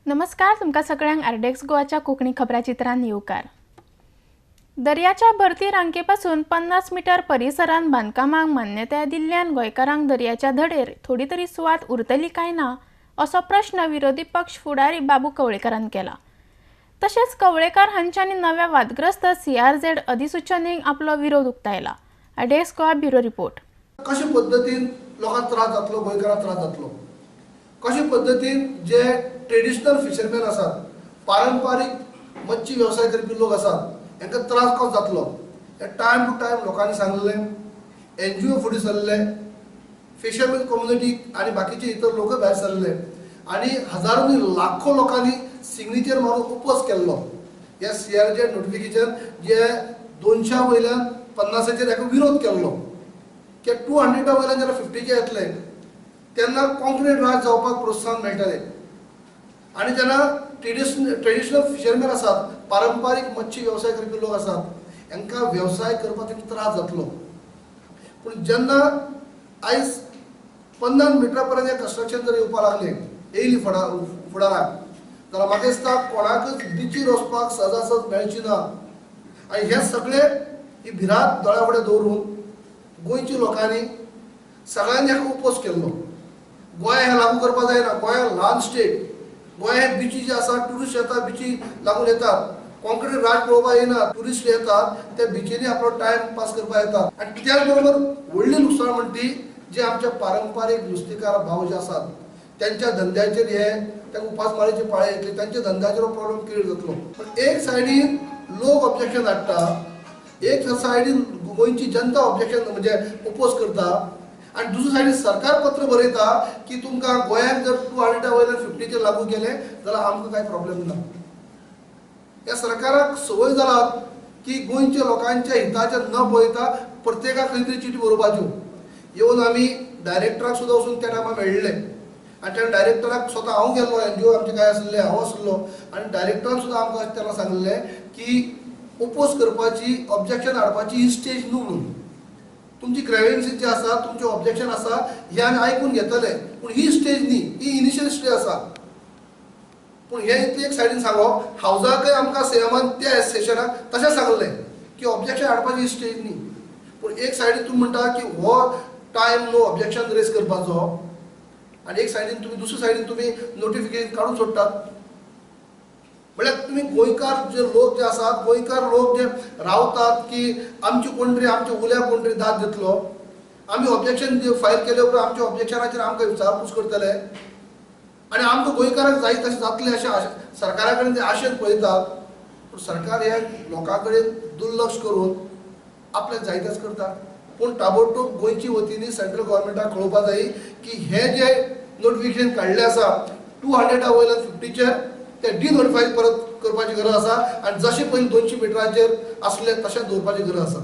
नमस्कार, तुमकां सगळ्यांक आरडीएक्स गोवाच्या कोंकणी खबराचित्रान येवकार. दर्याच्या भरती रांके पासून 50 मीटर परिसरान बांदकामाक मान्यताय दिल्ल्यान गोंयकारांक दर्याच्या धडेर थोडी तरी सुवात उरतली काय ना असो प्रश्न विरोधी पक्ष फुडारी बाबू कवळेकारान केला. तशेंच कवळेकार हांच्यांनी नव्या वादग्रस्त सीआरझेड अधिसूचनेक आपलो विरोध उक्तायला. RDX Goa bureau report. कशे पद्दतीन लोकांक त्रास जातलो, गोंयकारांक त्रास जातलो, कशे पद्दतीन जे ट्रेडिशनल फिशरमॅन आसात, पारंपारीक मच्छी वेवसाय करपी लोक आसात, हांकां त्रास कसो जातलो हे टायम टू टायम लोकांनी सांगलें. एनजीओ फुडें सरले, फिशरमॅन कम्युनिटी आनी बाकीचे इतर लोक भायर सरले आनी हजारांनी लाखो लोकांनी सिग्नेचर मारून उपोस केल्लो. ह्या सीआरझेड नोटिफिकेशन जे 200 वयल्यान 50 हाका विरोध केल्लो की 200 वयल्यान जेन्ना 50 येतले तेन्ना कॉन्क्रीट राज जावपाक प्रोत्साहन मेळटलें आनी जेन्ना ट्रेडिशनल फिशरमॅन आसात, पारंपारीक मच्छी वेवसाय करपी लोक आसात, हांकां वेवसाय करपाक तांकां त्रास जातलो. पूण जेन्ना आयज 50 मिटरा पर्यंत हें कन्स्ट्रक्शन जर येवपाक लागलें, येयली फुडाराक, जाल्यार म्हाका दिसता कोणाकच बिचीर वचपाक सहजासहज मेळची ना. आनी हे सगळे ही भिरांत दोळ्या फुडें दवरून गोंयच्या लोकांनी सगळ्यांनी हाका उपोस केल्लो. गोंय हें लागू करपाक जायना, गोंय ल्हान स्टेट, गोंय हे बिची जे आसा, ट्युरिस्ट येतात, बिची लागून येतात, कॉन्क्रीट राज पळोवपाक येना, ट्युरिस्ट येतात त्या बिचींनी आपलो टायम पास करपाक येतात. आनी त्याच बरोबर व्हडली लुकसाण म्हणटा ती जे आमचे पारंपारीक नुस्तेकार भाव जे आसात त्यांच्या धंद्याचेर हे तांकां उपासमारीचे पाळे येतले, त्यांच्या धंद्याचेर प्रॉब्लम क्रिएट जातलो. पण एक सायडीन लोक ऑब्जेक्शन हाडटा, एक सायडीन गोंयची जनता ऑब्जेक्शन म्हणजे ओपोज करता आनी दुसरे सायडीन सरकार पत्र बरयता की तुमकां गोंयांत जर 200 वयल्यान 50 लागू केलें जाल्यार आमकां कांय प्रॉब्लम ना. ह्या सरकाराक संवय जाला की गोंयच्या लोकांच्या हिताचेर न पळयता प्रत्येकाक खंय तरी चिटी बरोवपाच्यो. येवन आमी डायरेक्टराक सुद्दां वचून त्या टायमार मेळिल्ले आनी त्या डायरेक्टराक स्वता हांव गेल्लो, एनजीओ आमचे काय आसले, हांव आसलो आनी डायरेक्टरान सुद्दां आमकां तेन्ना सांगलें की ओपोज करपाची, ऑब्जेक्शन हाडपाची ही स्टेज न्हू म्हणून. तुमची ग्रेव्हन्सीस जे आसा, तुमचें ऑब्जेक्शन आसा हें आमी आयकून घेतले, पूण ही स्टेज न्ही, ही इनिशियल स्टेज आसा. पूण हें इतलें एक सायडीन सांगप, हावजाकय आमकां सीएमान त्या सेशनाक तशें सांगलें की ऑब्जेक्शन हाडपाची ही स्टेज न्ही. पूण एक सायडीन तुमी म्हणटा की हो टायम न्हू ऑब्जेक्शन रेज करपाचो आनी एक सायडीन तुमी दुसरे सायडीन तुमी नोटिफिकेशन काडून सोडटात. म्हळ्यार तुमी गोंयकार जे लोक जे आसात, गोंयकार लोक जे रावतात की आमची कोण तरी आमच्या उल्याक कोण तरी दाद दितलो, आमी ऑब्जेक्शन फायल केले उपरांत आमच्या ऑब्जेक्शनाचेर आमकां विचारपूस करतले आनी आमकां गोंयकारांक जाय तशें जातलें अशें सरकारा कडेन ते आशेन पळयतात. पूण सरकार हे लोकां कडेन दुर्लक्ष करून आपल्याक जाय तेंच करता. पूण ताबडतोब गोंयची वतीन सेंट्रल गव्हर्मेंटाक कळोवपाक जाय की हे जे नोटिफिकेशन काडलें आसा 200 वयल्यान 50 ते डिनोटिफाय परत करपाची गरज आसा आनी जशें पयलीं 200 मिटरांचेर आसले तशें दवरपाची गरज आसा.